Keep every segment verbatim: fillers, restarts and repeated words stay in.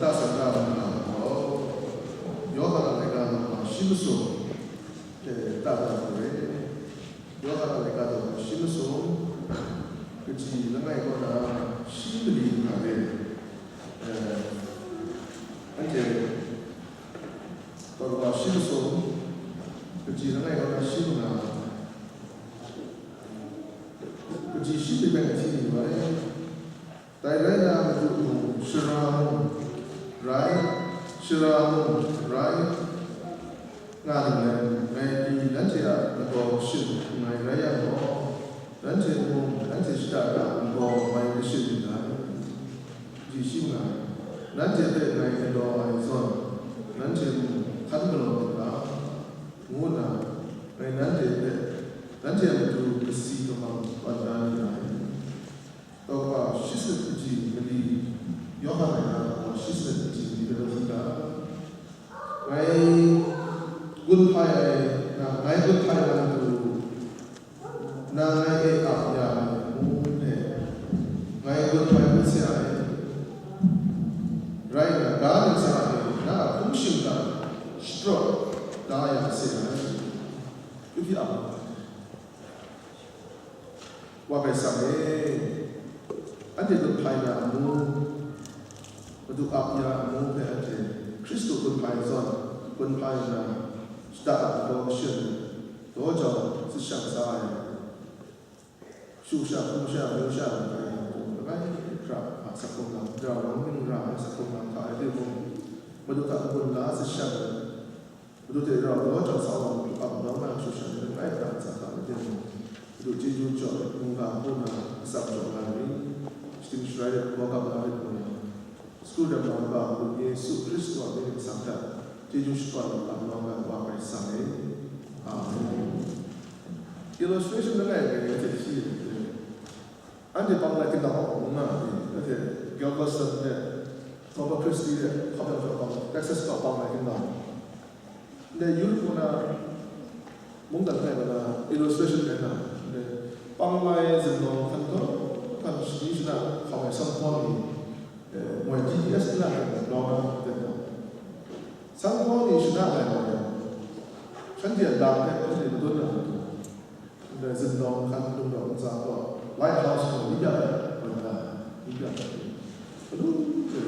Tasa na na na, Yohana laika na ma shi masum, eh, ta ta kore. Yohana laika na ma shi masum, kaji langai kaw na shi mali na re. Eh, anhte, ta ma shi masum, kaji langai kaw na shi manga, kaji shi mali bai na ti ni wa e. Dai rai na, Madu mung, Sara mung, rai, Sara mung, rai, nga ninglen, ngai pyi nanhte a lagaw shim nngai rai yang gaw, nanhte mung, nanhte shada ra lagaw mai kashim nngai. Ji shi nngai, nanhte hpe ngai galaw ai zawn, nanhte mung hkan galaw lu ga, ngu nna, ngai nanhte hpe, nanhte a matu kasi kamang tawn da ni ai. Tawkwa shi sanit kaji mali, Yawhan ai na tawkwa shi sanit kaji mali hpe rawt hkra, ngai gun hpai ai, na, ngai gun hpai na matu, na ngai e ap ya ai amu hpe, ngai gun hpai hkra se ai. Rai nna, ga ntsa e na a hpung shingkang shaprawt da ya se ai. Yu hpyi ap ai. Wa Karai Kasang e, anhte gun hpai na amu, Madu ap ya amu hpe anhte Hkristu gun hpai zawn, gun hpai nna, shada a galaw kashim, daw jau, sit shang sa ai, shu sha, hpung sha, amyu sha, langai hkra a sak hkrung lam, ra wang ning ra ai sak hkrung lam hta e timung, Madu hta n-gun la sit shang ai. Madu hte rau daw jau sa wa, Madu ap nau na shu sha ni langai hkra ntsa hta na timung, Madu chyeju jaw ai mungga hku na atsam jaw nga ai ni, shachying sharai de, hkawgam nga ai ni, sagu dam na Madu Yesu Hkristu a mying nsang hta chyeju shakawn ap nau nga ai Wa Karai Kasang e. Amen. Illustration langai ngai hte shi ai. Anhte bang lai kingdom a hpung nga ai, anhte Galveston de, Corpus Christi de, hkap yang hkap bang, Texas kaw bang lai kingdom. Ndai Europe kaw na mungdan hpe na illustration rai na, ndai bang lai zunlawng hkan kaw, hkan shani shana hkam ai sanhkaw ni, eh, moi G P S ni la hkam ai lawng na hpe na. Sanhkaw ni shana ai wa yang, shanhte a lam hpe shanhte madun na matu. Ndai zunlawng hkan lung rawng ntsa gaw, Lighthouse gaw ni bya ai, wan da, ni bya ai. Galu hte,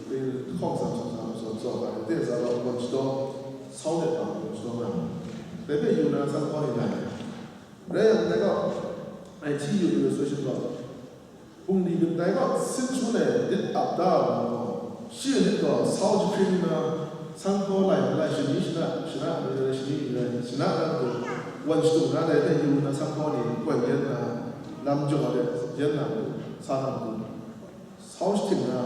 dai hkawng tsam tsam tsam tsam tsam ai, de za gaw, wan shadaw, sau let ga, wan shadaw nga. Dai hpe yu na, sanhkaw ni lai. Rai yang, dai gaw, ai hti yu illustration gaw, Bungli gun dai gaw, sin shangun e lit ap da ai wa gaw, shi a lit gaw sau jahpring nna, sanhkaw lai malai shani shana, shana malai shani malai shana na matu, wan shadung na dai hte yu nna sanhkaw ni koi yen nna, lam jaw de yen na matu, sa na matu, sau jahpring nna,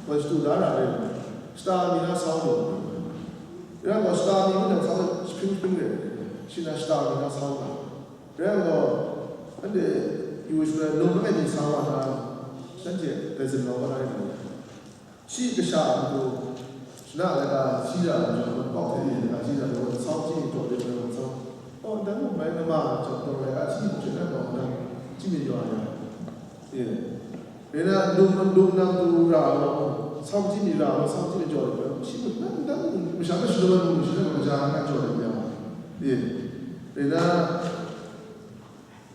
wan shadu da ra ai, shata mi na sau lu ai. Rai gaw, shata mi mung dang sau jahpring jahpring re, shi na shata mi na sau nga. Rai nna, anhte yu shaloi num langai mi sa wa na, shanhte dai zunlawng wa na rai nna, shi kasha a matu, shana laika hti ra ai majaw, man pawk hte e laika hti ra ai, sau hti jaw de ai, sau, oh, ndai mung rai, nama chyawm taw ai, a hti mung hte na taw na, hti myit yaw ai ya. E. Rai na, ndum, ndum nang tu ra ai wa mung, sau hti myit ra ai, sau hti myit jaw de ai, shi mung, ndai, ndai mung, masha hpe shadawn ai mung, shi hpe kaja na jaw de ai ya. E. Rai na,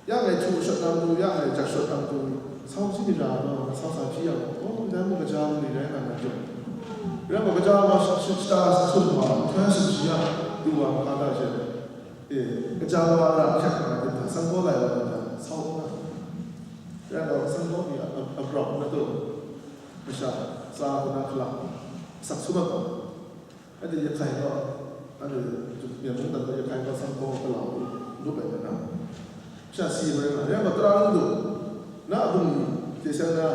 yang e htu shawt nang tu, yang e jak shawt nang tu, sau hti myit ra ai, sau sa hpyi yang, oh, ndai mung kaja mali rai nga na jaw. Rai nga, kaja wa shi, shi, shata sa sun wa, htoi sumshi ya, du wa, hpa ta she. E, kaja wa ra hkyak nga, dip hta, sanhkaw lai wa dip hta, sau nga. Rai nga, sanhkaw ni a, a, a grau na tu, masha, tsa hku na hkala, sak sum ai gaw. Anhte Yehkai gaw, anhte Myen mungdan gaw Yehkai gaw sanhkaw galau lu, lu bai nna, sha si bai nga, yang gaw tara n du, na a bungli hte seng na,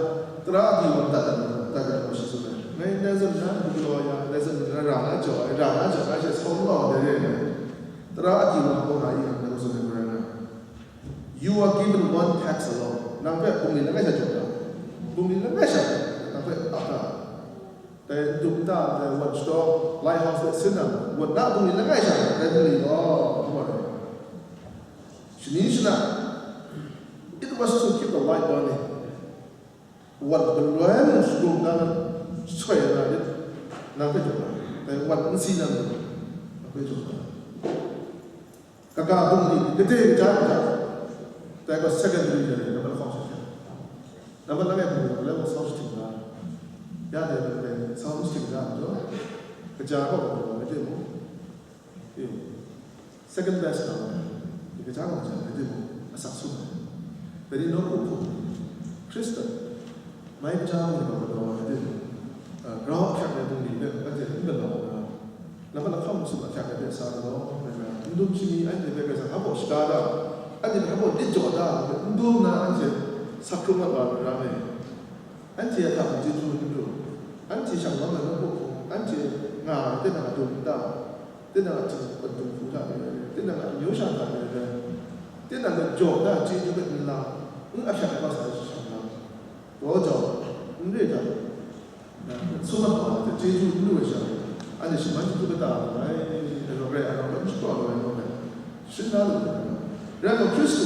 tara agyi wan dat ai, dat ai gaw shi tsun ai. Ngai ndai zawn na n galaw ya, ndai zawn na ra na jaw ai, ra na jaw ai she sau n galaw ai dai re ai. Tara agyi wan gaw na i yang, ngai tsun ai rai nga. You are given one tax alone. Nang hpe bungli langai sha jaw da. Bungli langai sha, nang hpe ap da. Dai n-tuk nta ndai wan shadaw, Lighthouse hpe sin nang, wan na bungli langai sha, dai bungli gaw, ngu ai. Shani shana, it was to keep the light burning. Wan galoi mung shalum na, soi na lit, Nang hpe jaw na, dai wan n si na, nang hpe jaw na. Kaga bungli, kade kaja kaja, dai gaw secondary dai, nambat lahkawng sha hkyen. Nambat langai bungli, nambat langai sau shahting na. Ya dai, dai, dai, sau shahting na, jaw. Kaja gaw, gaw, gaw, gaw, gaw, gaw, Second best na, kaja gaw ja, rai timung, asak sum ai. Dai ni nawku hpung, Hkristan, mai kaja mung gaw gaw, rai timung, grau hkyak ai bungli hpe, anhte n galaw na, nambat lahkawng sum ahkyak ai hpe sa galaw, rai na, n dum shani, anhte hpe Karai Kasang hpa baw shaga da, anhte hpa baw lit jaw da, n dum na, anhte sa hkrum mat wa ra ai. Anhte a hta mung chyeju n lu, anhte shang lawm ai nawku hpung, anhte nga ai, tinang a dum nta, tinang a htingkwan dinghku hta e, tinang a amyu sha hta e, tinang a jaw na chyeju hpe nlang, n ahkyak ai wa sa ai shang lam, dai jau, n re hta, sum mat wa hte chyeju n lu ai sha, anhte shaman chyeju kata lu ai, rai, rai, rai, n shapraw lu ai, rai, rai, shing da lu ai, rai, rai, Hkristu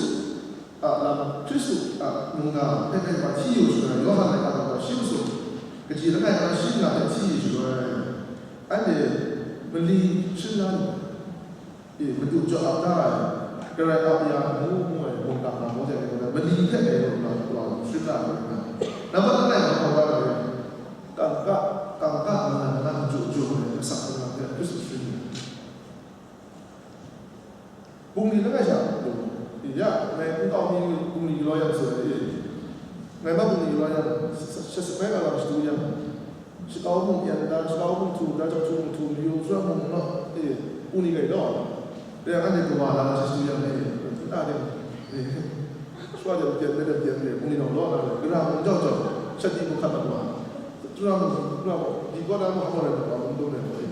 a lam, Hkristu a mungga hpe hpe wa hti yu shaloi, Yawhan laika gaw shi masum, kaji langai nna shi nga hpe hti yu shaloi, anhte mali shing la lu ai. E, Madu jaw ap da ai, Karai ap ya mu, mu ai, mungkan na maw jang e, mali hpe e, mungkan na shing la lu ai. Nambat langai nna hkawm da ai, kangka, kangka mungkan na machyu chyu ai, asak mungkan hpe Hkristu sharin ai. Bungli langai sha, ya, ngai nkau mi bungli galaw yang tsun ai, ngai ma bungli galaw yang, sha, sha, sha, ngai galaw shadu yang, shakau mung yan da, shakau mung htu da, jahku mung htu mayu, shara mung naw, e, bungli gai law, ya, anhte kawa la, sha shadu yang, e, nta de, e, shwa de, byen, de, byen, de, bungli naw law na, gara mung jau jau, shadi mung hkat mat wa, tura mung, tura mung, di kaw na mung, hkam wa rai mat wa, mung dum rai wa, e.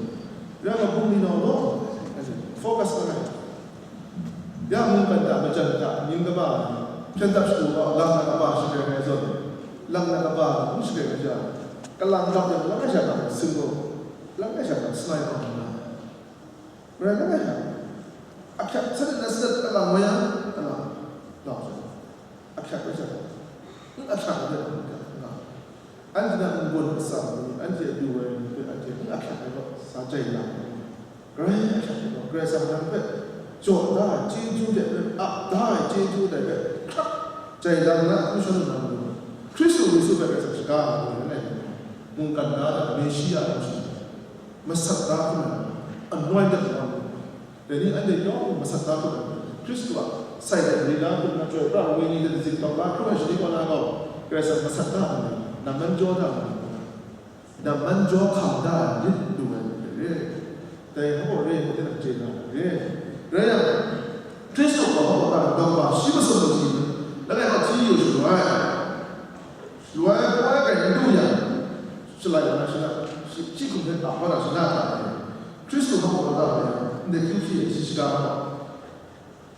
Ya, nga bungli naw law, focus nga ai. Ya, mungkan hta, majan hta, mying kaba, hpyen dap shadu gaw, lang na kaba shagreng ai zawn, lang na kaba n shagreng ai sha, kalang dap yang langai sha hta sing gaw, langai sha hta sangai hkawm nga ai. Marai langai sha, ahkyak sadat na sadat kalang wa yang, kalang, lau sha, ahkyak ai sha, n ahkyak ai hta nga ai. Anhte a n-gun atsam ni, anhte a du ai ni hpe anhte n ahkyak ai gaw, sa jai lang ai. Karai ahkyak ai gaw, Karai Kasang nang hpe jaw da ai chyeju hte hpe ap da ai chyeju dai hpe hkrak jai lang na, hku shan lu na majaw, Hkristu Yesu hpe Karai Kasang shaga ai ni langai mi, mungkan da ai, Meshia ai hku shan, masat da hku na, anointed one. Dai ni anhte yawng masat da hkrum ai, Hkristu a sai hte mari la hkrum na, chyoi pra ai wenyi hte zingtawm la hkrum ai shani kaw na gaw, Karai Kasang masat da ai, namman jaw da ai, namman jaw hkam da ai myit lu ai hte re ai. Dai hpa gaw re ai hku tinang chye na ai re ai. Rai yang, Hkristu gaw hpa gaw ta, dawng wa shi masum machyi, langai hta hti yu shaloi, shaloi poi grai n du yang, shalai wa na shana, shi, shi hkum hte ap wa na shana hta e, Hkristu hpa gaw ta e, ndai hkyu hpyi ai shi shaga hpa,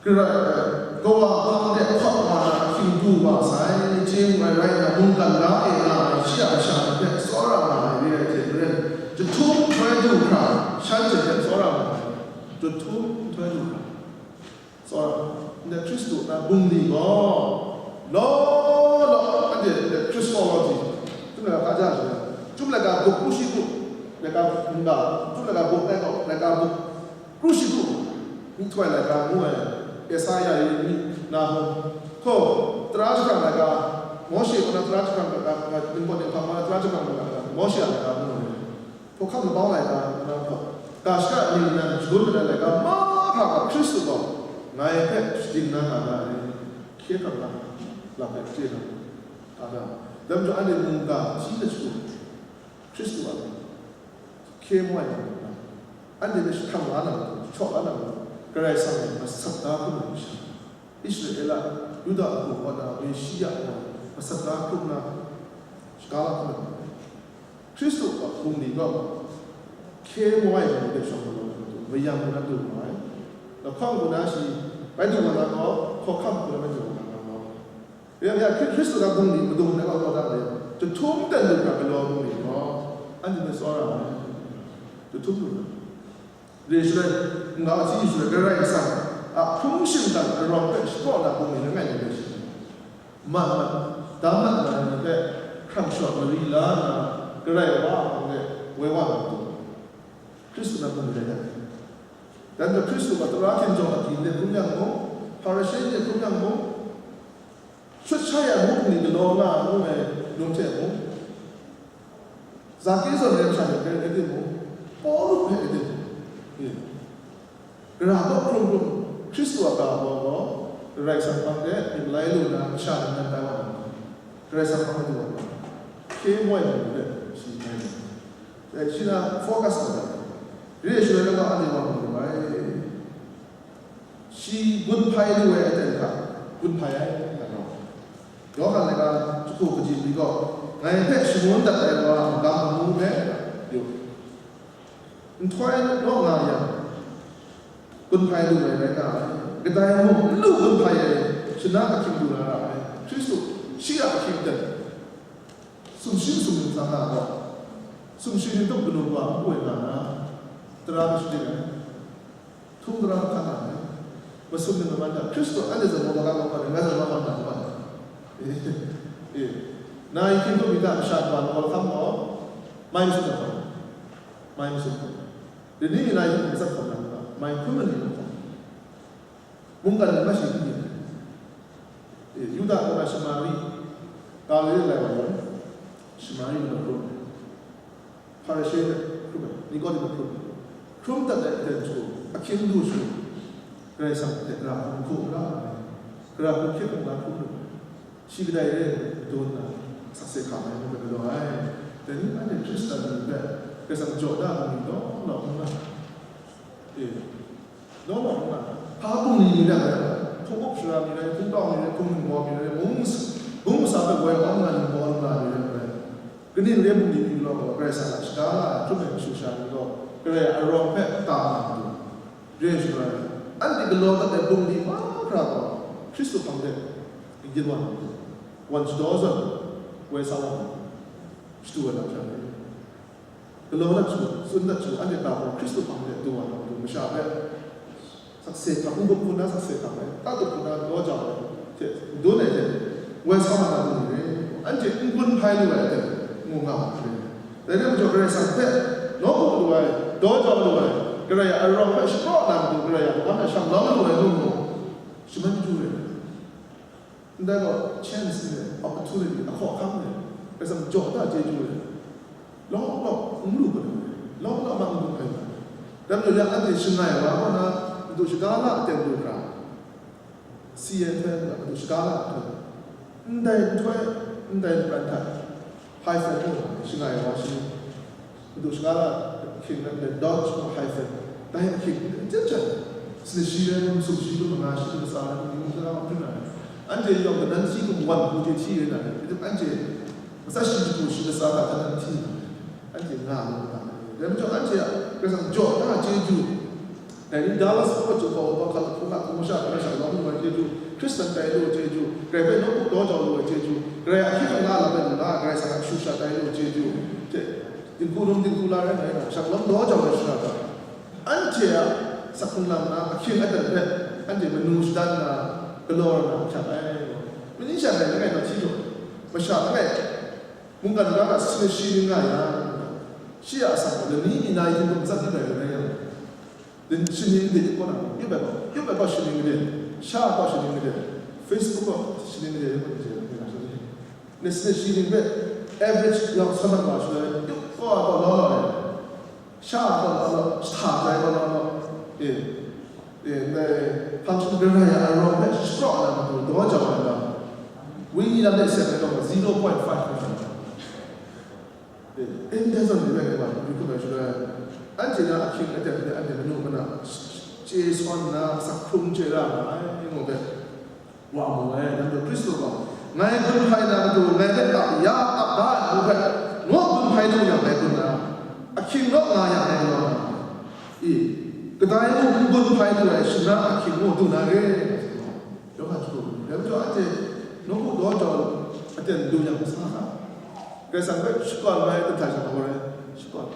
Karai, e, kawa hpang de hkawt wa na ahkying du wa sai, chye mu ai rai nna, mungkan la e nga ai shi a kasha ni hpe tsawra nga ai re ai hte maren, jahtum nhtoi du hkra, shanhte hpe tsawra nga ai, jahtum nhtoi du hkra. Tsawra, ndai Hkristu na bungli gaw, law law, anhte ndai Christology, chyum laika hkaja shi, chyum laika buk kru shi kru, laika hkungga, chyum laika buk tai gaw, laika buk kru shi kru, myihtoi laika ngu ai, Esaia, Yeremi, Nahum, hkaw, tara jahprang laika, Mawshe kaw na tara jahprang laika, Ningpawt Ninghpang kaw na tara jahprang laika, Mawshe a laika ngu ai. Hkawhkam labau laika, nang hpaw, ga shaka ning nan shangun mat ai laika mahkra hkra Hkristu gaw ngai hpe shading na nga na ai, hkye hkrang na lam hpe chye na nga ai. Dai majaw anhte mungga hti na shagu, Hkristu a hkye mu ai lam, anhte hpe jahprang la na, jahpraw la na, Karai Kasang e masat da hkrum ai masha, Israela, Yuda agu kaw na Meshia gaw masat da hkrum na, shaga la hkrum ai. Hkristu a bungli gaw, hkye mu ai ni hpe shawng galaw ai matu, mayam hku na du mu ai. Lahkawng hku na shi bai du wa na gaw, hkawhkam hku na bai du wa na gaw. Rai yang, Hkri-, Hkristu a bungli madung na gaw, gaw da le, jahtum ten lu hkra galaw bungli gaw, anhte hpe tsawra ai. Jahtum lu hkra. Re shaloi, n-ga hti shaloi, Karai Kasang a hpung shingkang arawng hpe shapraw na bungli langai mi rai shi. Mat mat, dam mat na ni hpe hkrang shawt mari la nna, Karai Wa a hpang de woi wa na majaw, Hkristu na hpung rai ai. Dan hta Hkristu gaw tara hkinjawng agyi let hkrum yang mung, Hparishe let hkrum yang mung, shut sha ya mung ni galaw nga ngu ai num hte mung, Zake zawn re masha ni hpe rai timung, Pawlu hpe rai timung, gara kaw hkrum hkrum Hkristu a ga gaw gaw, Karai Kasang hpang de myit malai lu na masha ni nan tai wa na, Karai Kasang hpang de du wa na, hkye moi na hpe shi rai na, dai shi na focus na dai. Re ai shaloi na gaw anhte wa mu lu ai. Shi gun hpai lu ai aten hta, gun hpai ai, nga gaw. Yawhan laika jahku kaji ni gaw, ngai hpe shangun dat ai wa magam amu hpe yu. Nhtoi naw nga yang, gun hpai lu ai rai nga ai. Kadai mung n lu gun hpai ai, shana ahkying du na ra ai. Hkristu, shi a ahkying ten, sumshi masum ning hta nga gaw, sumshi ning tup kanu wa n pai nga na, tara hpe shadik ai. Htung tara hkan na ai. Masum ning laman hta, Hkristu anhte zawn gaw maga gaw hkan ai, ngai zawn gaw hkan na hkan ai. E, e. Na ahkying du mi hta masha kaba lagaw lahkam gaw, mai masum na hkan ai. Mai masum hkan ai. Dai ni mi na ahkying du matsat hkawm na hkan ai. Mai hkrum ai ni na hkan ai. Mungkan ni mashi n yin ai. E, Yuda kaw na Shamari, Galile lai wa ni, Shamari ni hkrum ai. Hparishe hpe hkrum ai, Nikodem hpe hkrum ai. Hkrum dat ai aten hku, ahkying du shu, Karai Kasang hte gara hkum hku n ra ai, gara hkum hkye hkrung la hkrum lu ai. Shi kadai re ai madun na, sakse hkam ai ngu hpe galaw ai. Dai ni anhte Hkristan ni hpe Karai Kasang jaw da ai ni law law n nga. E, law law n nga. Hpa bungli ni rai ai, hpung up shara mi rai, hpungtau mi rai, hpung ningbaw mi rai, mung, mung masa hpe woi awng nga ningbaw nga mi rai, rai. Kaning rai bungli ni law gaw, Karai Kasang a shaga la ai hkrum ai mashu sha ni gaw, Karai a arawng hpe ta nga ai. Re ai shaloi, anhte galaw dat ai bungli mahkra gaw, Hkristu hpang de yin wa na, wan shadaw zawn, woi sa wa na, shadu ai lam sha ni. Galaw dat hku, tsun dat hku, anhte ga gaw Hkristu hpang de du wa na matu masha hpe sakse hkam, n-gup hku na sakse hkam ai, ta tup hku na daw jau ai hte, n-dun ai hte, woi sa wa na matu ni re, anhte n-gun hpai lu ai hte, ngu nga ma re. Dai re majaw, Karai Kasang hpe nawku lu ai, daw jau lu ai, Karai a arawng hpe shapraw na matu, Karai a kawan hpe shang lawm lu ai, ngu ngu, shaman chyu re. Ndai gaw chance ni, opportunity, ahkawhkam ni, Karai Kasang jaw da chyeju ni, law law n lu ga ai, law law ma n lu ai. Dai majaw, ya anhte shangai wa kaw na, madu shaga la aten du hkra, C N N hpe madu shaga la hkra, ndai nhtoi, ndai npran hta, hyphen mung, shangai wa shi, madu shaga la ahkying rai, dot mung hyphen, dai ahkying, jen jen, sumshi rai, sumshi rai, manga shi, masa rai, mung, mung, mung, mung, anhte yawng kanan si kum wan hku je hti rai na, anhte matsan shi jahku shi masa hta kanan hti na, anhte nga lu na, dai majaw anhte a Karai Kasang jaw na chyeju, dai ni Dallas kaw, Chup kaw, Upa hkap, Hpung hkap, Hpung masha hpe shang lawm lu ai chyeju, Hkristan tai lu ai chyeju, Karai hpe nawku daw jau lu ai chyeju, Karai a hkying hkrang la lam ai lu na, Karai Kasang a kashu sha tai lu ai chyeju, hte, dinghku rum dinghku la rai ngai na, shang lawm daw jau ai shara hta, anhte a sak hkrung lam na, ahkying aten hpe, anhte manu shadan na, galaw na hkyak ai. Mani sha ngai langai na hti jaw, masha langai, mungkan ga hta sumshi ning nga yang, shi a asak gaw lani mi na yin hkum tsat ning rai lu na yang, Din shaning de yup kaw na, yup ai gaw, yup ai gaw shaning de, sha ai gaw shaning de, Facebook gaw shaning de, yup ai gaw shaning de, ni si shi ning de, average yawng sa mat wa shaloi, yup kaw ai gaw law law ai, sha ai gaw law law, shata ai gaw law law, e, e, ndai, hpang shing Karai a arawng hpe shapraw na matu daw jau ai lam, wenyi lam de seng ai gaw zero point five percent. E, ndai zawn ni rai wa, yu hkum ai shaloi, anhte na ahkying aten hte anhte manu mana chye sawn nna, sak hkrung chye ra nga ai, ngu hpe wa mu ai. Dai majaw Hkristu gaw, ngai gun hpai na matu, ngai hpe ap ya ap da ai ngu hpe, naw gun hpai lu yang ngai gun na, ahkying naw nga yang ngai galaw na, i, kadai mung n gun hpai lu ai shana ahkying gaw du na re. Yawhan jahku, dai majaw anhte nawku daw jau aten du yang sa hka, Karai Kasang hpe shakawn ai aten hta sha gaw rai, shakawn.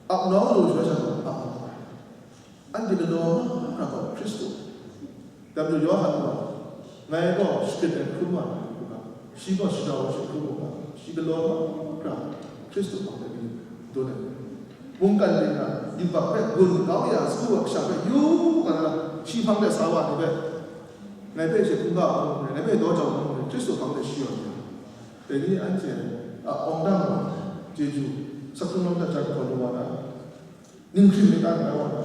Ap nau lu sha gaw ap nau ai. Anhte galaw mahkra gaw Hkristu. Dai majaw Yawhan gaw, ngai gaw shagrit ai hkrum wa ai, ngu ga, shi gaw shadau ai hte hkrum u ga, shi galaw mahkra Hkristu hpang de dun ai. Mungkan ning a yubak hpe gun kau ya su ai kasha hpe yu nga na, shi hpang de sa wa ni hpe, ngai hpe shi hkungga hpung re, ngai hpe daw jau hpung re, Hkristu hpang de shi yawn ya. Dai ni anhte a awng dang wa, chyeju, sakhung lam hta jan hkaw lu wa na, ninghkring myit tan rai wa na,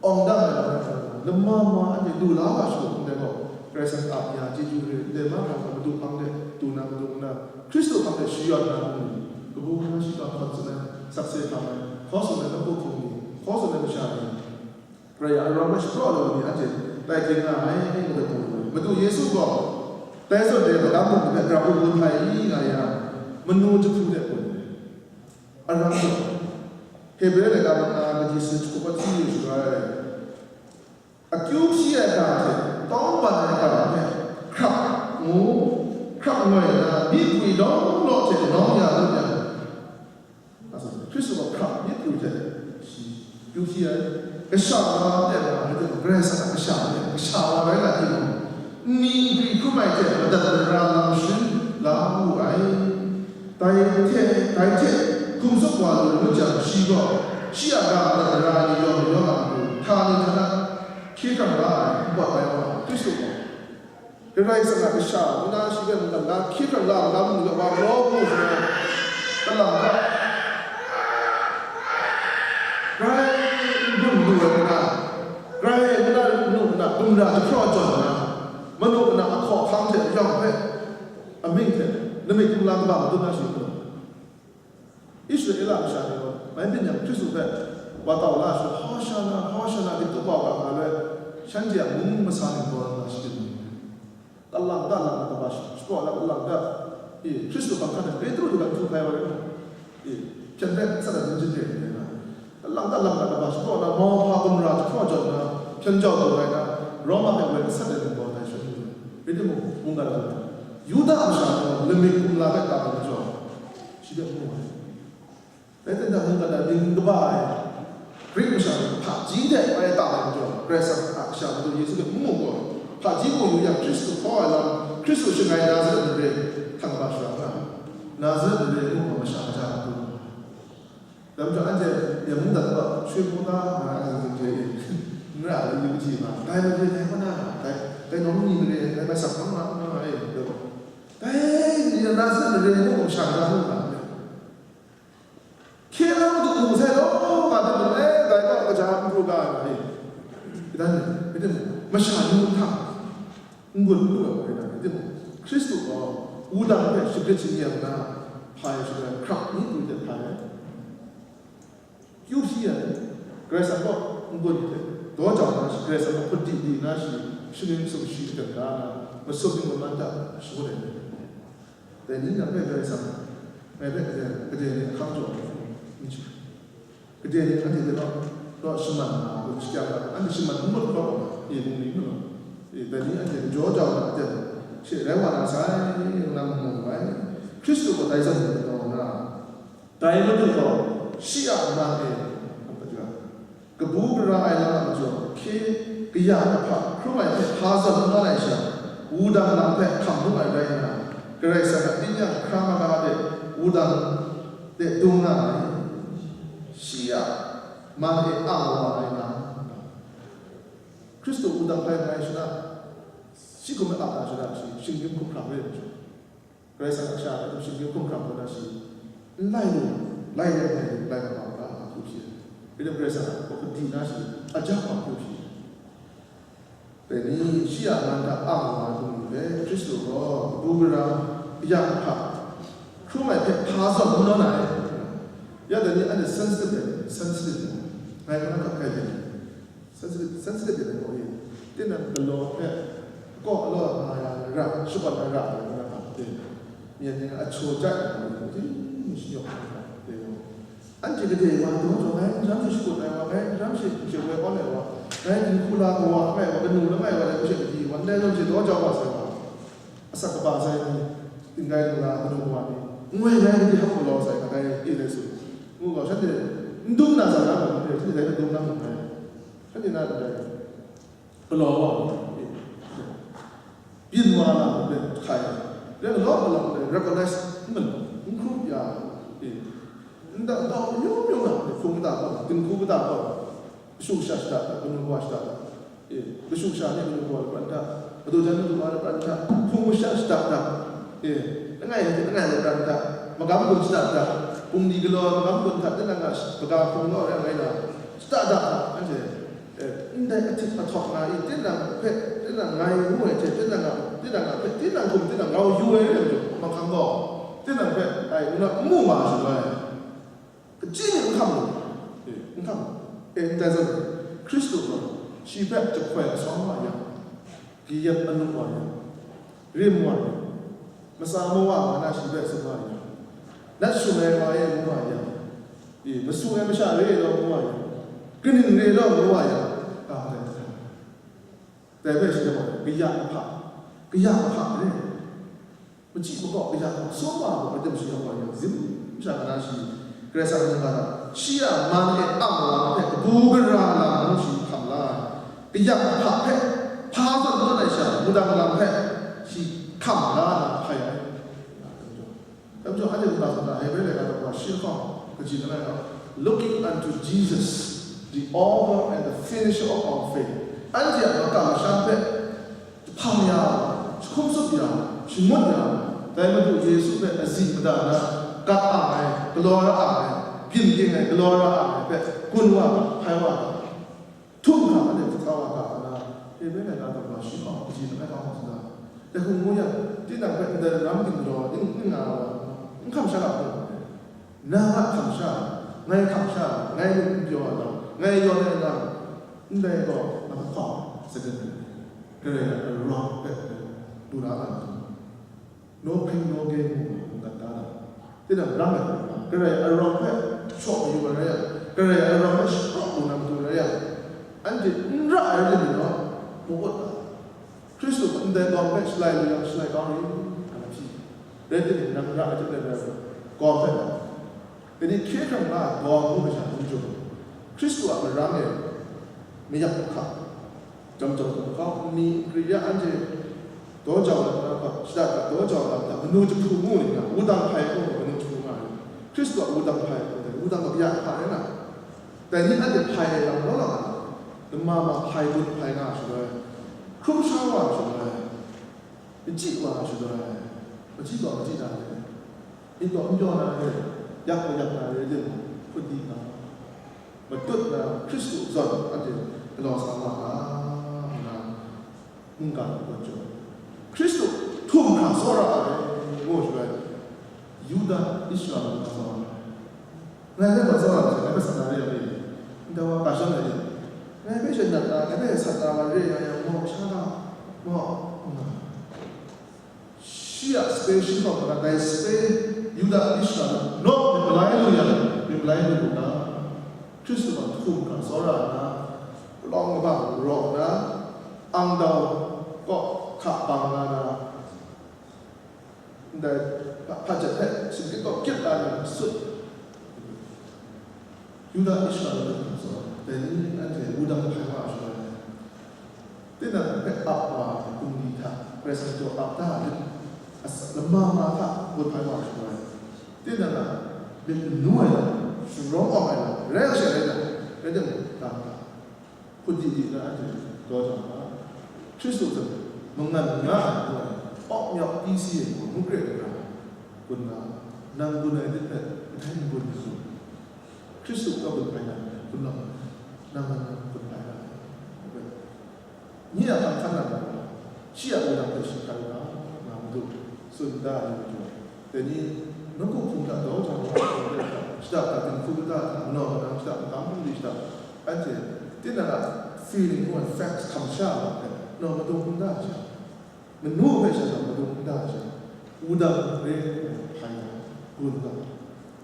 awng dang ai lam rai wa na, lama ma anhte lu la wa shu hpung de gaw, Karai Kasang ap ya, chyeju re, ndai mahkra hta Madu hpang de, du na, madu nna, Hkristu hpang de shi yawn na, kabu na shi ga hkawn tsun ai, sakse hkam ai, hkaw tsun ai nawku hpung ni, hkaw tsun ai masha ni, Karai a arawng hpe shapraw lu ai ni anhte tai hkring nga ai, ngu ai pawng, Madu Yesu gaw, dai zawn de magam mung hpe grau lu htai nga yang, manu jahku de gun ai. Arawng gaw, Hebre laika manga kaji sin jahku hpawt hti yu shaloi, akyu hpyi ai ga hte tawng ban ai ga hpe hkrap ngu, hkrap ngoi na, myi pwi lawng law hte nawng ya lu yang, Hkristu gaw hkrap myi pwi hte shi kyu hpyi ai. Kasha wa de nga ai hte mung, Karai Kasang a kasha wa de, kasha wa rai nga timung, nni nkri hkrum ai hte madat mara lam sharin la wu ai. Dai hte, dai hte hkum tsup wa lu ngut jang, shi gaw shi a ga madat mara ai ni yawng yawng a matu, htani htana hkye hkrang la ai, n pawt ai wa, Hkristu gaw Karai Kasang a kasha, ngu na shi hpe mungkan na hkye hkrang la ai lam ngu wa, raw ngu hkra, kalang hta, grai n gun lu ai ngu na, grai ngu na, nu nna, gumra jahpraw jawn nna, manu nna, ahkaw ahkang hte yawng hpe, amying hte, lamik kumla kaba madun na shi hkra. Israela masha ni gaw, mai byin yang Hkristu hpe wa tau la ai shaloi, Hoshana, Hoshana, di tup wa u ga nga loi, shanhte a mung masa ning gaw nga shadin ni, talang talang na kaba shi-, shapraw na talang ta, e, Hkristu hpang hkan ai Petru du hkan htu hkai wa rai, e, hpyen hpe sat ai ni jin re nna, talang talang na kaba shapraw na, mauhpa gumra jahpraw jawn na, hpyen jau taw rai na, Roma hpe woi gasat ai ning gaw dai shaloi ni, rai timung, mungga na, Yuda masha ni gaw lamik kumla hpe tam ai majaw, shi hpe n mu ai. Rai timung, mungga na ning kaba ai Grik masha ni hpaji hte bai tam ai majaw, Karai Kasang a Kasha Madu Yesu hpe n mu gaw, hpaji mu yu yang Hkristu hkaw ai lam, Hkristu shangai Nazaret mare hta kaba shara nga ai. Nazaret mare ngu gaw masha kaja a du? Dai majaw anhte ya mungdan gaw, Shwe Mungga nga ai lam hte n ra ai yu kaji nga, dai mare dai kaw na, dai, dai nawng ni mare, dai bai sak hpang nga, nga ai, dai gaw. Dai ni Nazaret mare ngu gaw masha kaja ngu nga ai. Hkye la madu mu sai law, nga dan, eh, dai gaw kaja n pru ga ai, e, dan, e, dan, masha ni hta n gun n lu ai, e, dan, e, dan, Hkristu gaw wudang hpe shagrit shingyang na, hpai shagrai hkrap ni pru de hpai ai. Kyu hpyi ai, Karai Kasang kaw n gun hte, daw jau na shi, Karai Kasang kaw hput di di na shi, shaning sumshi shadang da na, masum ning laman hta shangun ai. Dai ni nang hpe Karai Kasang, ngai hpe gade, gade ni ahkang jaw ai, n chyu. Gade ni anhte hte naw, naw shaman nga, gun shakya nga, anhte shaman n mat hkawt ai, ye mung ni n mat ai. E, dai ni anhte jaw jau na aten, she rai wa na sai, nang mu ai. Hkristu gaw dai zawn ni taw na, dai Madu gaw shi a man e, kabu gara ai lam a majaw, hkye kayang ahpa hkrum ai hte hpa zawn n nga ai sha, wudang lam hpe hkam lu ai rai nna, Karai Kasang a myit hkra maga de wudang de dung nga ai, shi a man e ang wa ai lam. Hkristu wudang hpai ngai shana, shi hkum e ap na shana, shi shinggyim hkum hkrang re ai majaw, Karai Kasang a kasha hpe shinggyim hkum hkrang kau na shi, n lai lu, lai let ai, lai mat wa ga, a hku hpyi ai. Rai tim Karai Kasang a hku di na shi, a jak wa hku hpyi ai. Dai ni, shi a man hta ang wa ai hpung ni hpe, Hkristu gaw kabu gara, kayang ahpa hkrum ai hpe hpa zawn n nawn ai. Ya dai ni, anhte sensitive ai, sensitive ai. Ngai hkra hkap kai ai. Sensitive, sensitive yin ai gaw e, tinang galaw hpe, kaw galaw nga ya ai ra, shakawn ai ra, nga na hte, myen ni a chaw chyai ai gaw, ting shanyawk ai hte, anhte gade wa daw jaw, ngai n ram she shakut ai wa, ngai n ram she hpung she woi awn ai wa, ngai dinghku la kawa langai wa, kanu langai wa, ngai hpung she gadi wa, ndai zawn she daw jau wa sai wa, asak kaba sai ni, tinggai lu la, kanu kawa ni, n woi ngai gadi hap galaw sai, nga dai e dai su, ngu gaw, shanhte n dum na sa na gaw, shanhte dai hpe dum na mu ai. Shanhte na ndai galaw wa, byin wa na hpe hkai, rai galaw galaw hpe recognize n malu, n hkrup ya, e, Nta, nta, myu myu na, hpung kata kaw, dinghku kata kaw, kashu kasha shada hta, kanu kawa shada hta, e, kashu kasha ni kanu kawa lapran hta, madu jan madu wa lapran hta, hpung kasha shada hta, e, langai, langai lapran hta, magam gun shada hta, bungli galaw magam gun hta, tinang a, kaga hpung kaw rai ngai na, shada hta, anhte, eh, ndai ahtik ahtawk na i, tinang hpe, tinang ngai ngu ai hte, tinang a, tinang a hpe, tinang hkum, tinang grau yu ai rai majaw, mahkang gaw, tinang hpe, ai, ngu na, n mu ma ai shaloi, kaji ni n hkam lu, eh, n hkam lu. Eh, ndai zawn, Hkristu gaw, shi hpe jahkoi asawng wa yang, kayat anu wa yang, rim wa yang, matsa mawa nga na shi hpe tsun wa yang, nat shung ai wa e ngu wa yang, e, masu ai masha re ai law ngu wa yang, kaning re law ngu wa yang, ka hpa rai hkra. Dai hpe shi gaw, kaya ahpa, kaya ahpa re, machyi makaw kaya ahpa, sum wa gaw, matam shi yang wa yang, zim sha nga na shi, Karai Kasang mungga hta, shi a man e ang lam hpe, kabu gara lam mung shi hkam la ai, kaya ahpa hpe, hpa zawn nawn ai sha, wudang lam hpe, shi hkam la ai, hpai ai. Dai majaw, anhte nta sa na, Hebre laika daw shi lahkawng kaji langai gaw, "Looking unto Jesus, the author and the finisher of our faith." Anhte a makam masham hpe jahpang ya ai, jahkum tsup ya ai, shangut ya ai, dai Madu Yesu hpe azi mada na, gat ang ai, galaw ra ang ai, byin ging ai, galaw ra ang ai hpe gun wa ga, hpai wa ga. Htum hkra anhte hkra wa ga nna, Hebre laika daw shi hkawng kaji langai hkawng hkawng tsun da. Dai hku ngu yang, tinang hpe ndai ram ginraw ning, ning nga wa, n hkam sha ga hkung, nang a hkam sha, ngai hkam sha, ngai ning n pyaw ai lam, ngai yawn ai lam, ndai gaw, nang hkawm, saden, Karai a arawng hpe, lu na a. No pain, no gain ngu nna, ngat da na. Tinang ram ai hkrum hkra, Karai arawng hpe shaw mayu ai rai yang, Karai arawng hpe sharawng lu na matu rai yang, anhte n ra ai rai timung, mung-ut ai. Hkristu hpe ndai gawng hpe shalai lu yang, shalai kau ri, nga na hpyi. Rai timung, nang ra ai hte maren rai ai, gawng hpe, Dai ni hkye hkrang la ai gawng ngu masha n jaw, Hkristu a marang e mayak hkak, jam jau hkak, nkri ya anhte daw jau ai hta, shada hta daw jau ai hta, manu jahpu ngu nna, wudang hpai hkung gaw manu jahpu nga ai. Hkristu a wudang hpai hkung dai, wudang gaw ya hpa rai na, dai ni anhte hpai ai lam law law nga, lama ma hpai gun hpai nga ai shaloi, hkrum sha wa ai shaloi, machyi wa ai shaloi, machyi gaw machyi na ai. Myit gaw n pyaw na re, yak gaw yak na re timung, hput di nga, matut na Hkristu zawn anhte galaw sa nga ga, ngu na mungga ni gaw jaw, Hkristu htum hkra tsawra ai, ngu shaloi, Yuda Israela hkra tsawra ai. Ngai hpe gaw tsawra ai, ngai hpe sat na re ai, ndai wa ga shadawn ai, ngai hpe shanat na, ngai hpe sat na wa re nga yang, maw, sha na, maw, ngu na. Shi a sape shi hkawm na dai sape Yuda Israela naw myit malai lu yang, myit malai lu u ga, Hkristu gaw htum hkra tsawra nna, palawng kabang raw nna, ang dau kaw hka bang nga na, ndai hpa, hpa jet hpe shingkit kaw kyit la na sut. Yuda Israela ni hkra tsawra, dai ni anhte wudang hpai wa ai shaloi, tinang hpe ap wa ai bungli hta, Karai Kasang jaw ap da ai lit, asa lama ma hta ngut hpai wa ai shaloi, tinang a myit manu ai lam, sharawng awng ai lam, rai yang she rai na, rai timung, ga hta, hput di di na anhte daw jau ga, Hkristu hte mangan nga ai ngu ai, awk nyawk pyi si ai ngu, ngu kre ai hkra, gun ga, nang gun ai lit hpe, kadai n gun ai shaloi, Hkristu kaw gun hpai na, gun law, nang nang gun hpai na, ngu ai. Nye a hkang hkan na, shi a wudang hpe shi hkai u ga, nga Madu, tsun da ai majaw, dai ni, nawku hpung hta daw jau wa ai, shada hta, dinghku kata hta, manaw manang shada, magam bungli shada, anhte, tinang a feeling ngu ai facts hkam sha ai hpe, naw madung n da ai sha, manu hpe sha naw madung n da ai sha, wudang re ai hpai na, gun ga,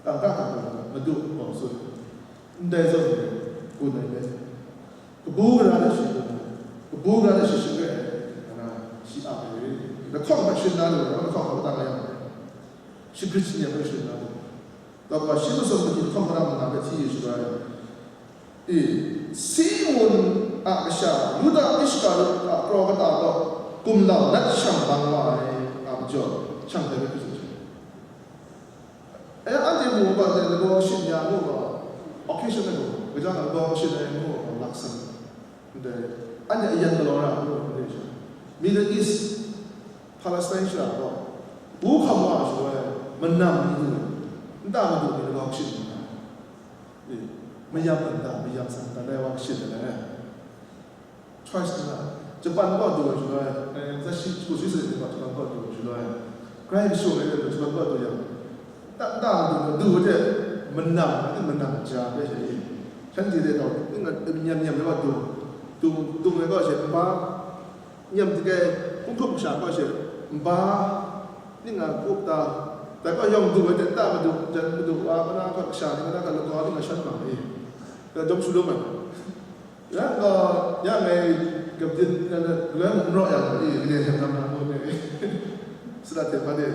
kangka hta gun ga, Madu gaw tsun, ndai zawn e, gun ai hpe, kabu gara de shi gun ai, kabu gara de shi shingret ai, nga na, shi ap ai re. Lahkawng hpe shun na lu ai, lahkawng hpe tang a yang, shagrit shanyen hpe shun na lu ai. Dawk wa shi masum mahkyi lahkawng hpe manga hpe hti yu shaga ai. E, Simun a kasha, Yuda Iskariot a kraw kata gaw, gumlau nat shang bang wa ai, a majaw, shang tai hpe hkrit ai. E, anhte Ngu ga, lagaw shin ya ngu ga, occasion ai ngu, gaja lagaw shin ai ngu ga, laksan. Ndai, anhte ayan galaw ra ngu ga, Middle East, Palestine shara gaw, bu hkam wa ai shaloi, manam ni du, nta madu ni lagaw shin nga ai. E, mayam nta, mayam san nta, dai wa shin ai. Choice nna, Japan kaw du ai shaloi, eh, za shi, hku shi sa ni kaw Japan kaw du ai shaloi, grai kashung ai, Japan kaw du yang, ta, ta, du, du de, manam, manam ja de shi, shanhte de tau, ning a, nyam, nyam de wa du, du, du ai kaw shi, nba, nyam de kai, kung hkrup sha kaw shi, nba, ning a, kup ta, dai kaw yawng du ai de, ta, madu, jan, madu, wa, mana, kaw, kasha, ni, mana, kaw, lagaw, ning a, shan bang, eh, da, dum shalom ai. Yang gaw, yang ngai gabyin, galoi mung n raw yang gaw, e, gade hkyen nam na ngu ni, sara hte hpa de,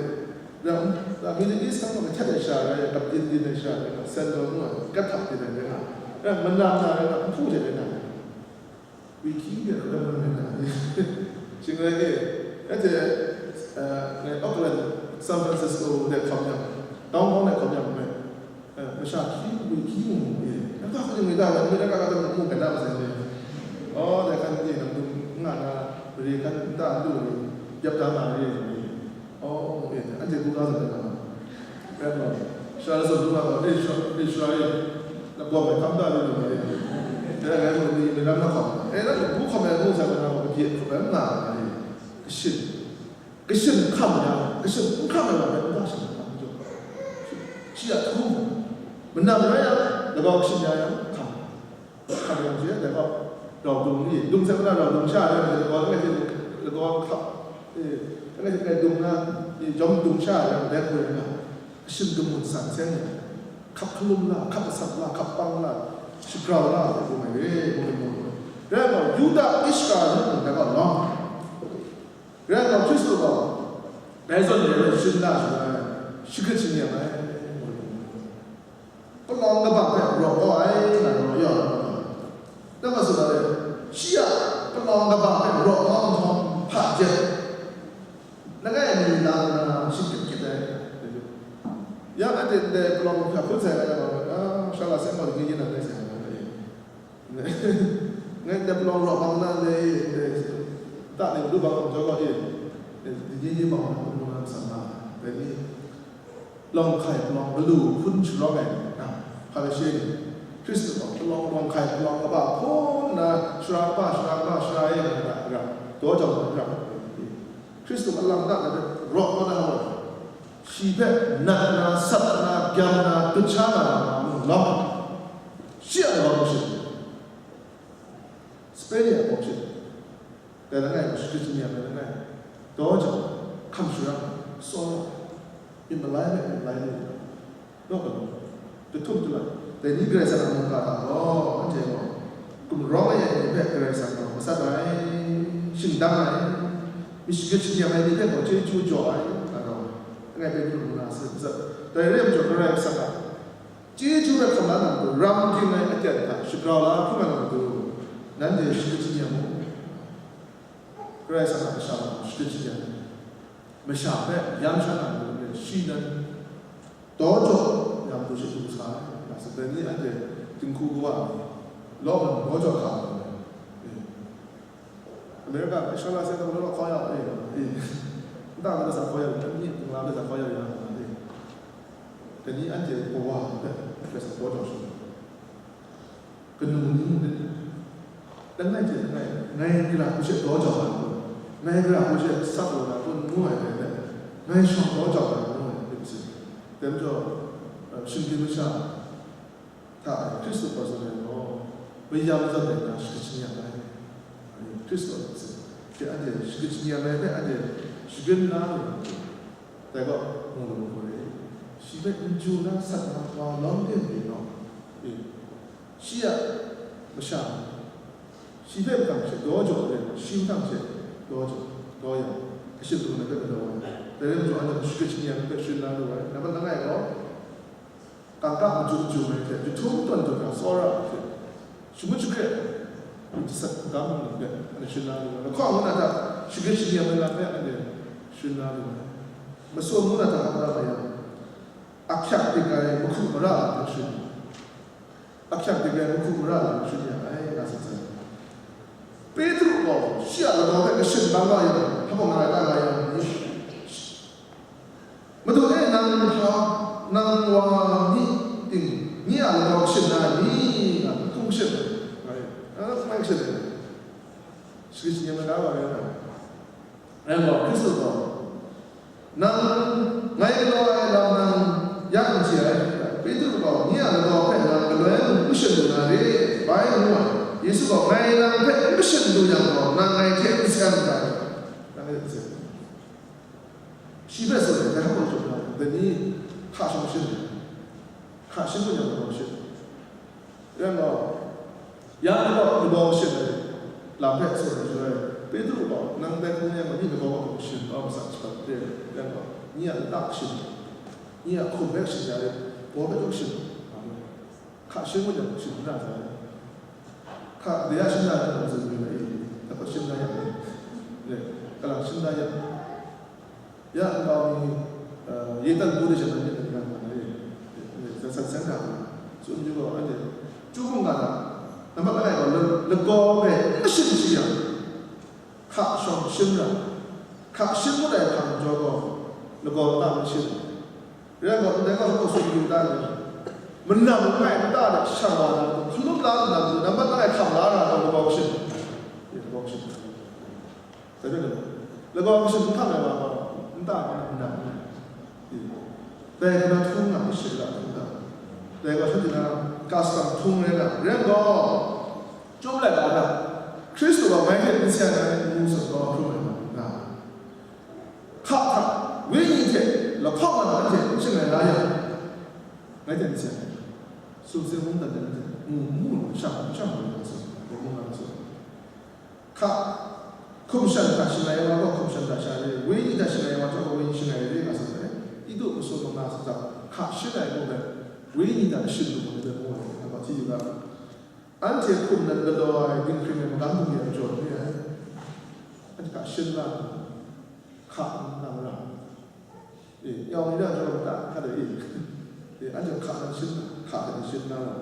yang, Middle East hkang gaw, kahtet ai sha rai, gabyin byin ai sha rai, sandal ngu ai, kat htak byin ai rai nga, yang manam na rai nga, nhpu hte rai nga, wiki de rai nga, shing rai e, anhte, eh, ngai Oakland, San Francisco de hkam yang, downtown de hkam yang, ngai, Eh, masha hkyi bungli hkyi mung mung e, nang ga kaning ngai da, nang ga kaning mung mung ga da masai ni. Oh, dai hkan ni nang dung nga na, mare hkan nta n lu ni, yap da ma re ni. Oh, mung e, anhte bu ga zaw da ma. Rai nna, sha la zaw du nga ga, e, sha, e, sha e, na bawm ai hkam da lu lu ma e. Dai rai mung ni, ni lam na hkawm. E, na bu hkawm ai mung sa na, ma bye hkawm ai nga nga e. Kashin. Kashin hkam ya, kashin n hkam ai wa rai n ga, sha hkam jaw. Shi a hkam, manam rai yang, lagaw kashin ya yang, hkam. Hkam yang shi, dai gaw, rau dung ni, dung sai mana rau dung sha yang, lagaw langai hte, lagaw hkam, eh, langai hte dung na, eh, jawm dung sha yang, dai hkoi yang, kashin dung mun san seng yang, hkap hkalum la, hkap asat la, hkap pang la, shagrau la, dai hkoi mai re, hkoi mai. Rai gaw, Yuda Ishkariot mung dai gaw lawm. Rai nna Hkristu gaw, dai zawn re ai shing da shaloi, shagrit shingnep ai, palawng kabang hpe raw kau ai, nga raw ya ai. Nang a tsun ai, shi a palawng kabang hpe raw kau nhtawm, hpa jet, langai mi na nna shingkit kit ai. Ya, anhte ndai palawng hpe hpun sai ai, ah, sha la sai gaw, gyi gyi na ndai sai ai. Ngai dai palawng rawt bang na le, eh, ta ni madu bang jaw gaw e, eh, ni ni bang na madu na san na, dai ni lawng hkai palawng galu hpun sharawng ai na, Hparishe ni, Hkristu gaw palawng lawng hkai palawng kaba hpun na, shara kaba, shara kaba, shara e na, na, na, daw jau na, na, Hkristu a lam da na, rawt kau na, shi hpe nat na, sat na, gyam na, dut sha na, na, na, na, shi a lawang shi. Spain ya bawk shi, dai langai, shagrit shingnep ai langai, daw jau, hkam sharang, tsawra, myit malai hpe myit malai lu, naw galaw, jahtum jahla, dai ni Karai Kasang a mungga hta gaw, anhte gaw, gumrawng ai ni hpe Karai Kasang gaw matsat ai, shingdang ai, myit shagrit shingnep ai ni hpe gaw chyeju jaw ai, nga gaw, langai hpe ni mung na sa, dai re ai majaw Karai Kasang a, chyeju hpe hkam la na matu, ram ging ai aten hta shagrau la hkrum ai na matu, nanhte shagrit shingnep mu. Karai Kasang a kasha gaw shagrit shingnep ai. Masha hpe yan sha na matu, shi nan daw jaw ya matu shi du sa ai. Nga sa, dai ni anhte dinghku kawa ai, lawm ai daw jaw hkam ai. America, Israel se tawng law hkaw ya, eh, eh. Nta na sa hkaw ya, ni nta na sa hkaw ya, ya, eh. Dai ni anhte kawa, eh, sa hkaw jau shi. Kanu ni mung de. Langai hte langai, ngai gara hku she daw jau na kun, ngai gara hku she sat lu na kun, ngu ai dai, ngai shawng daw jau na ngu ai, dai majaw, eh, shinggyim masha, hta e Hkristu gaw tsun ai gaw, mayam zawn ai hta shagrit shingnep ai. Hkristu a myit hte anhte shagrit shingnep ai hpe anhte shagrin na lu ai, dai gaw, mu lu mu hkrum e. Shi hpe n chyu na sat na wa lawm de n ri gaw, e, shi a masha, shi hpe mahtang she daw jaw ai, shi mahtang she daw jaw, daw yang, kashin du na hpe galaw ai. Dai rai majaw, anhte shagrit shingnep ai hpe shagrin na lu ai. Nambat langai gaw, kangka majung jung ai hte, jahtum tawn tawn na tsawra ai hte, shangun shakre ai, myit jasat magam ni hpe anhte shun na lu ai, lahkawng ngu na hta shagrit shingnep ai lam hpe anhte shun na lu ai, masum ngu na hta hkap na mai yang, ahkyak dik ai mahku mara lam hpe sharin ya ai. Ahkyak dik ai mahku mara lam sharin ya ai, nga tsun sai. Petru gaw shi a lagaw hpe kashin bang wa yang, hpa nga ai ta nga yang ni? Madu e, nang hpa, nang wa ni ting, nye a lagaw kashin na ni? Nga hkung shin ai. Nga hkung shin ai. Shagrit shanem ai ga wa rai nga ai. Rai gaw, Hkristu gaw, nang ngai galaw ai lam nang ya n chye ai. Petru gaw, nye a lagaw hpe nang galoi n mashin lu na re, bai ngu ai. Yesu gaw, ngai nang hpe n mashin lu yang gaw, nang ngai hte n seng n rai. Nang e n seng. Shi hpe tsun ai, dai hpe chyum na, dai ni hka shawng shin ai. Hka shin gun yang lagaw shin. Rai gaw, ya ni gaw lagaw shin ai lam hpe tsun ai shaloi, Petru gaw, nang dai hpung yang ni lagaw hpung shin kau masat shabat de, rai gaw, nye a lata shin, nye a hkum hpe shin ya rit, baw hpe shin, hka shin gun yang shin na sai. Hka de ya shin na yang tsun mi na i, hka shin na yang ni, kalang shin na yang. Ya nkau mi, eh, Yetan bu de sha nan myit n ran nga ai, eh, san san hta tsun yu gaw, anhte Chyu hkungga hta, nambat langai gaw la-, lagaw hpe n shin shi yang, hka shawng shin ra, hka shin ngut ai hpang jaw gaw, lagaw lata n shin. Rai gaw, ndai gaw, hkawk tsun yu ta ni, manam langai nta hta shang wa na, hkalum la nna, nambat langai hkam la ra gaw, lagaw shin, lagaw shin. Dai hpe lagaw, lagaw kashin n hkam ai wa gaw, nta hkam na n na, dai hkam na htung nga, shara htung nga, dai gaw shanhte na custom htung rai nga, rai gaw, chyum laika hta, Hkristu gaw ngai hte n seng ai, ngu tsun gaw hkrum ai nga, hka hta, wenyi hte lahkawng nga anhte n shangai la yang, ngai hte n seng ai, sumsing mungdan de anhte mu, mu, shang, shang, nga tsun, mu, nga tsun. Hka, hkum shan hta shangai ai wa gaw hkum shan hta shangai ai, wenyi hta shangai ai wa chyawm gaw wenyi shangai ai, nga tsun ai. Titu masum manga hta hka shin ai mung dai, wenyi hta shin lu ai dai mung ai, nga hti yu ga. Anhte hkum nan galaw ai dinghpring ai magam bungli a jaw ni ai. Anhte hka shin la, hka n nang ra. E, yawng ni na jaw ta, hka de e. E, anhte hka nan shin, hka hte shin na ra.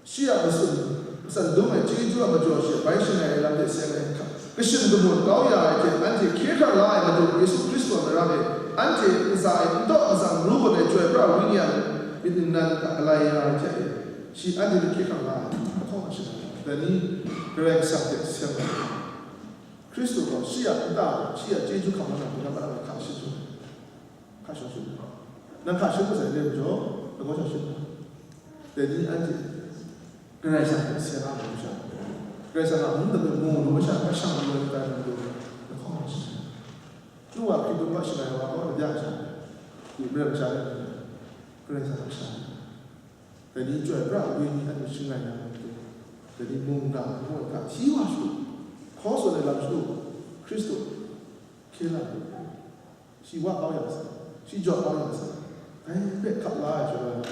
Shi a matsun, matsan dum ai chyeju a majaw shi bai shangai ai lam hte seng ai hka, kashin kamun kau ya ai hte anhte hkye hkrang la ai Madu Yesu Hkristu a marang e, anhte ntsa e n tawt matsam ru gawn ai Chyoi pra Wenyi a myit nnan hta galai ya ai hte e, shi anhte hpe hkye hkrang la ai, lahkawng nga shangai ai. Dai ni Karai Kasang hte seng ai. Hkristu gaw shi a nta, shi a chyeju hkam la na, hkam la na, hka shin shin. Hka shawng shin. Nang hka shin masai re majaw, lagaw shawng shin. Dai ni anhte Karai Kasang hpe seng a mu sha, Karai Kasang a mung dai mu lu masha, hka shang lu ai tai na majaw, lahkawng nga shin. Nu wa hkritung wa shangai wa gaw, labya sha, maren sha, Karai Kasang a sha. Dai ni Chyoi pra Wenyi anhte shangai na majaw, dai ni mungga ngu ai hta hti wa shu, hkaw tsun ai lam shu, Hkristu hkye la ai. Shi wa kau yang sa, shi jaw kau yang sa, dai hpe hkap la ai shaloi,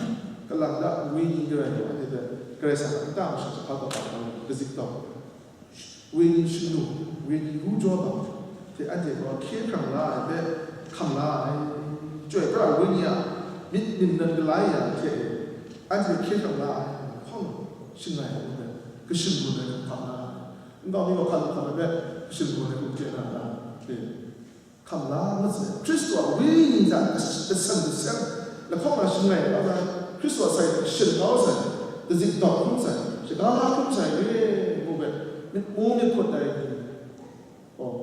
kalang da Wenyi Karai gaw anhte hpe Karai Kasang a nta masha jahpa kaba kau, kazik tau, Wenyi shanu, Wenyi ru jaw bang hte anhte gaw hkye hkrang la ai hpe hkam la ai. Chyoi pra Wenyi a myit nnan galai ya hte e, anhte hkye hkrang la ai, hkawng shangai ai hpe, kashin gun ai hpe hkam la ai. Nkau mi gaw hkan hkam ai hpe, kashin gun ai hpe chye na ta? E. Hkam la ngut sai, Hkristu a Wenyi hta asan seng, lahkawng na shangai kau sai, Hkristu a sai hte shin kau sai, kazik dawk hkrum sai, shaga la hkrum sai re, ngu hpe, myit mu myit hkut ai ni, gaw,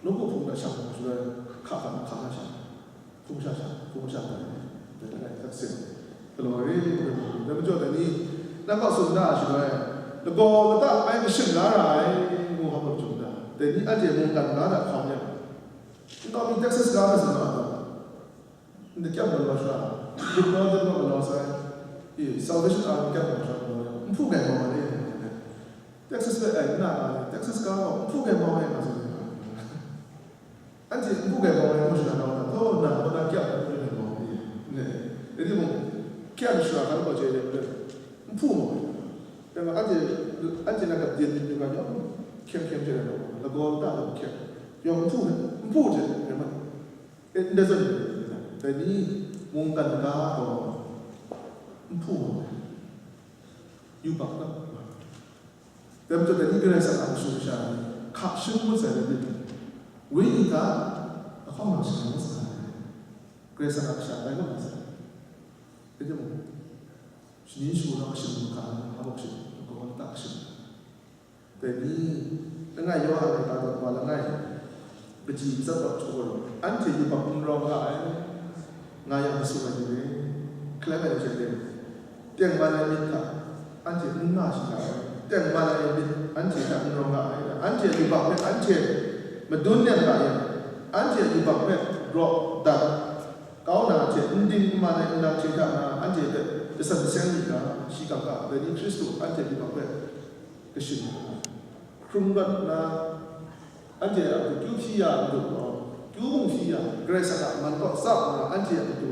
nawku hpung hta shang na shaloi, hka hkan hkam na sha, hpung sha sha, hpung sha hta, dai hta rai hta seng. Galaw re, dai majaw dai ni, nang kaw tsun da ai shaloi, lagaw lata ai mashin la ra ai, ngu hkap ai majaw da, dai ni anhte mungkan ga hta hkawm yang, nkau mi Texas ga hta tsun da ai, ndai kyam galaw sha, lit naw lit naw galaw sai, e, Salvation Army kyam galaw sha galaw yang, nhpu gai mau ai, Texas hpe ai nna ga ni, Texas ga gaw nhpu gai mau ai nga tsun ai. Anhte nhpu gai mau ai ngu shana kau na, oh, na, oh, na, kyang nhpu gai mau ai, ne, rai timung, kyang shara hkan gaw chye ai, nhpu mau ai. Dai majaw, anhte, anhte na gap den myit yu ga yawng, hkyem hkyem chye ai, lagaw lata lam hkyem, yawng nhpu, nhpu hte rai ma, e, ndai zawn ni, Dai ni mungkan ga gaw n hpu ai, yubak na. Dai majaw dai ni Karai Kasang a kashu kasha ni hka shing ngut sai rai timung, wenyi hta lahkawng na shing ngut sai. Karai Kasang a kasha tai ngut na sai. Rai timung, shanin shagu na kashin hka, hpa muk shing, lagaw lata kashin. Dai ni, langai Yawhan a ga daw wa langai, kaji matsat gaw hkrum, anhte yubak n rawng ga ai, nga yang masu ai ni re, hkalem ai ni hte re, tengman ai myit hta anhte n nga shi ga ai, tengman ai myit anhte hta n rawng ga ai, anhte a yubak hpe anhte madun yang ga yang, anhte a yubak hpe raw dat kau na hte n ding n man ai nlang hte hta na, anhte hpe jasan jaseng myit ga, shi kang ga, dai ni Hkristu anhte yubak hpe kashin hkrum rat nna, anhte a kyu hpyi ya n dum gaw, kyu bung hpyi ya, Karai Kasang a man kaw tsap nna, anhte a matu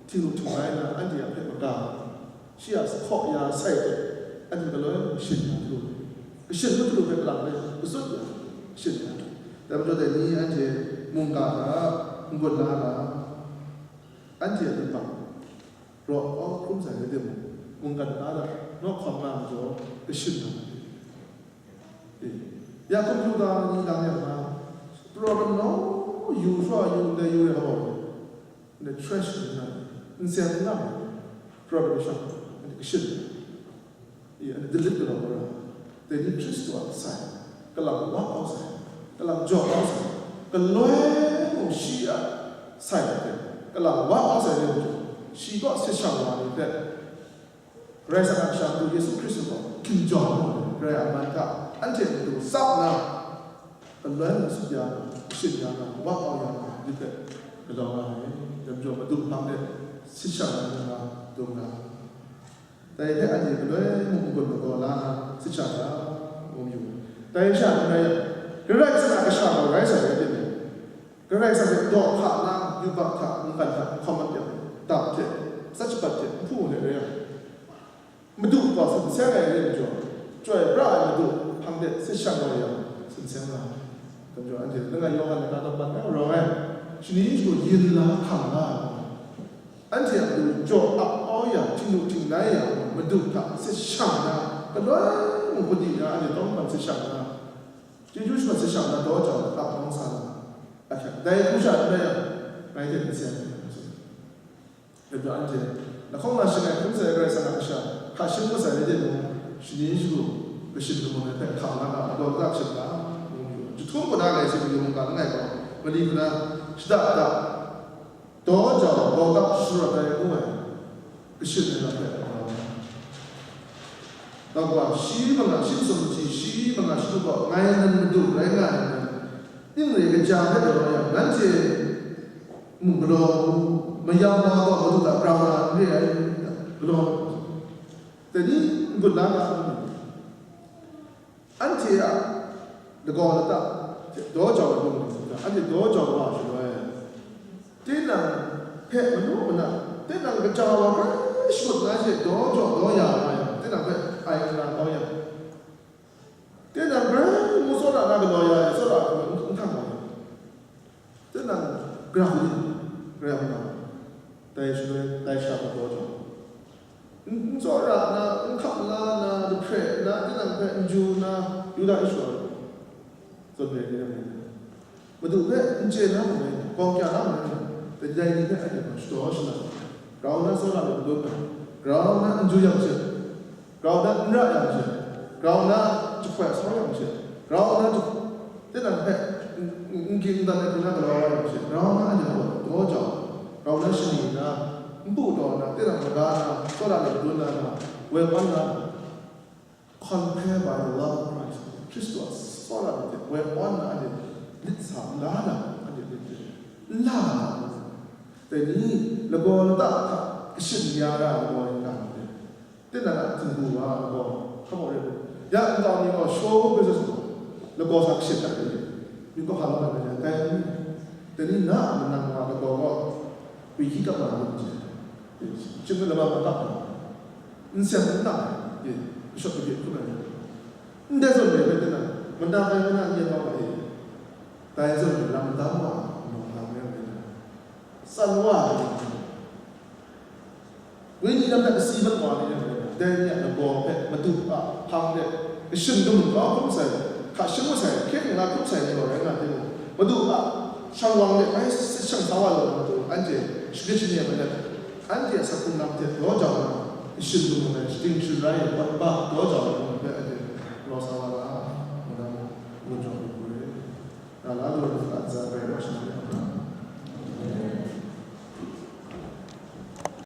htingnu htingrai nna, anhte a hpe maga, shi a hkaw ya sai hte, anhte galoi shin ya hkrum, kashin hkrum hpe kalang rai, katsut ya shin ya. Dai majaw dai ni anhte mungga hta n-gun la ga, anhte a yubak raw kau hkrum sai rai timung, mungkan hta hta nawk hkawm nga majaw, kashin na. Eh, ya kompyuta ni lang yang na, program naw yu hkra yu ndai yu rai hkawm, ndai trash ni na, n seng n lam, program shang, kashin. Iya, delete galaw galaw. Dai ni Hkristu a sai, kalang wa kau sai, kalang jaw kau sai, galoi mung shi a sai hte, kalang wa kau sai rai majaw, shi kaw sit shang wa ni hte, Karai Kasang a kasha matu Yesu Hkristu gaw hkinjawng ai, Karai a man hta, anhte matu tsap nna, galoi mung sit ya, shin ya, wa kau ya, ni hte galaw nga ai. Dai majaw madu hpang de sit shang ai ni nga, dum nga. Dai hte anhte galoi mung n-gun lagaw la na sit sha ga, mu mayu. Dai sha n rai yang, Karai Kasang a kasha gaw rai sai rai timung, Karai Kasang hpe daw hka na, yubak hta, mungkan hta, hkawm mat yang, dap hte, atsat shabat hte, nhpu hte rai yang, Madu gaw sin seng ai rai majaw, chyoi pra ai Madu hpang de sit shang wa yang, sin seng nga ai. Dai majaw anhte langai Yawhan a ga tawng pat na rawng ai, shani shagu yin la hkam la ai. Anhte a matu jaw ap kau ya, htingnu htingnai ya, Madu hta sit shang na, galoi mung padi na, anhte tawng hpan sit shang na, chyeju shamat sit shang na, daw jau ap nawng sa na, ahkyak dai hku sha n rai yang, ngai hte n seng ai. Dai majaw anhte lahkawng na shing ai hkrum sai Karai Kasang a kasha hka shing ngut sai rai timung, shani shagu kashin kamun ai hpe hkam la ga, daw lata kashin ga, ngu yu. Jahtum kaw na rai si, mungga langai gaw, mali hku na shada da, daw jau, daw kap sharawt ai ngu ai, kashin ai lam hpe hkam la ga. Dau gaw, shi manga shi masum machyi, shi manga shi du gaw, ngai nan Madu rai nga ai nan, ning re kaja hpe galaw yang, nanhte mung galaw, mayam wa gaw Madu hta grau na n re ai, galaw. Dai ni n-gun la nga, anhte a lagaw lata hte daw jau ai hpung, anhte daw jau wa shaloi, tinang hpe manu mana, tinang kaja wa grai shakut na she daw jau daw ya nga yang, tinang hpe ai nna kau yang, tinang grai ngu tsawra na galaw ya ai tsawra hku n, n htang wa yang, tinang gra hku ni, rai hku na, dai shaloi, dai sha gaw daw jau. N, n tsawra na, n hkap la na, jahpre na, tinang hpe n ju na, Yuda Israela zawn re ni rai nna, Madu hpe n chye na mu ai, gawng kya na mu ai, dai ni hpe anhte gaw shadaw shala, grau na tsawra de madun ai, grau na n ju yang she, grau na n ra yang she, grau na jahpawt sau yang she, grau na jahpawt, tinang hpe n, n, n ging n dan ai hku na galaw wa yang she, grau na anhte gaw daw jau, grau na shani na, npu taw na, tinang maga na, tsawra de madun na, na, woi awn na, compare by the love of Christ. Hkristu a tsawra ni hte woi awn na, anhte lit sa n la na, anhte lit hte n la na, dai ni lagaw lata hta kashin ya ra ai lagaw ni hta, tinang a htingbu wa lagaw hkam rai. Ya nkau ni gaw show business gaw lagaw sa kashin hta rai, myit kawhpa lawm ai rai, dai ni, dai ni na a manang wa lagaw gaw, gwi hkyi kap na myit hte, chyum ai lama gaw kap na, n seng n nang ai, e, kashawt kabye hkrum ai, ndai zawn re ai hpe na, manang ai manang n yen wa ga e, dai zawn re lam dam wa, nau lam rai ai na, tsan wa ai ni, wenyi lam hta kasi mat wa ni rai nna, dai ni a lagaw hpe Madu a hpang de kashim daw kau hkrum sai, hka shing masai, hkye hkrung la hkrum sai ni gaw rai nga timung, Madu a shang wang de bai sit shang sa wa lu na matu, anhte shagrit shani ai madat, anhte a sakhung lam hte daw jau nna, kashim daw ai, shading sharai, bat ba daw jau ai ni hpe anhte galaw sa wa ga.